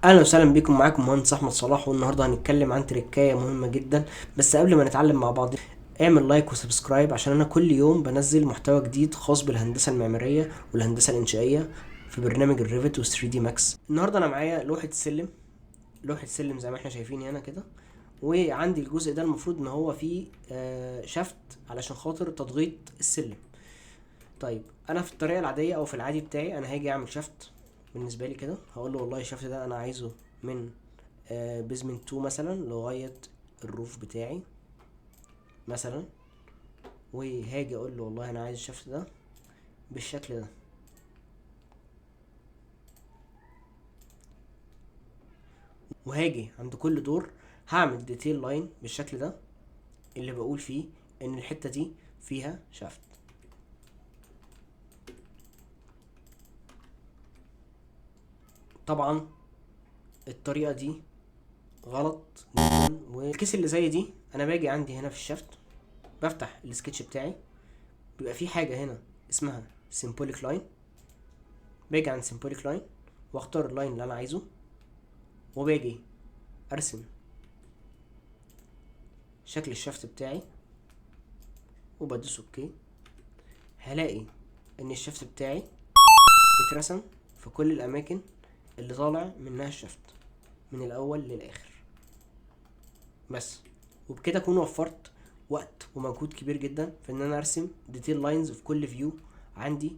اهلا وسهلا بكم، معاكم مهندس احمد صلاح، والنهارده هنتكلم عن تريكايه مهمة جدا. بس قبل ما نتعلم مع بعض اعمل like و subscribe عشان انا كل يوم بنزل محتوى جديد خاص بالهندسة المعمارية والهندسة الانشائيه في برنامج ال Revit و 3D Max. النهارده انا معايا لوحة سلم، لوحة سلم زي ما احنا شايفين هنا كده، وعندي الجزء ده المفروض ان هو فيه shaft علشان خاطر تضغيط السلم. طيب انا في الطريقة العادية او في العادي بتاعي انا هاجي اعمل shaft بالنسبة لي كده، هقول له والله ال shaft ده انا عايزه من basement 2 مثلا لغاية ال roof بتاعي مثلا، وهاجي اقول له والله انا عايز ال shaft ده بالشكل ده. وهاجي عند كل دور هعمل detail line بالشكل ده اللي بقول فيه ان الحتة دي فيها shaft. طبعا الطريقة دي غلط جدا، وال case اللي زي دي انا باجي عندي هنا في ال shaft بفتح السكتش بتاعي، بيبقى في حاجة هنا اسمها symbolic line، باجي عند symbolic line واختار ال line اللي انا عايزه، وباجي ارسم شكل ال shaft بتاعي وبدوس okay. هلاقي ان ال shaft بتاعي اترسم في كل الاماكن اللي طالع منها ال shaft من الاول للاخر بس. وبكده اكون وفرت وقت ومجهود كبير جدا في ان انا ارسم detail lines في كل view عندي.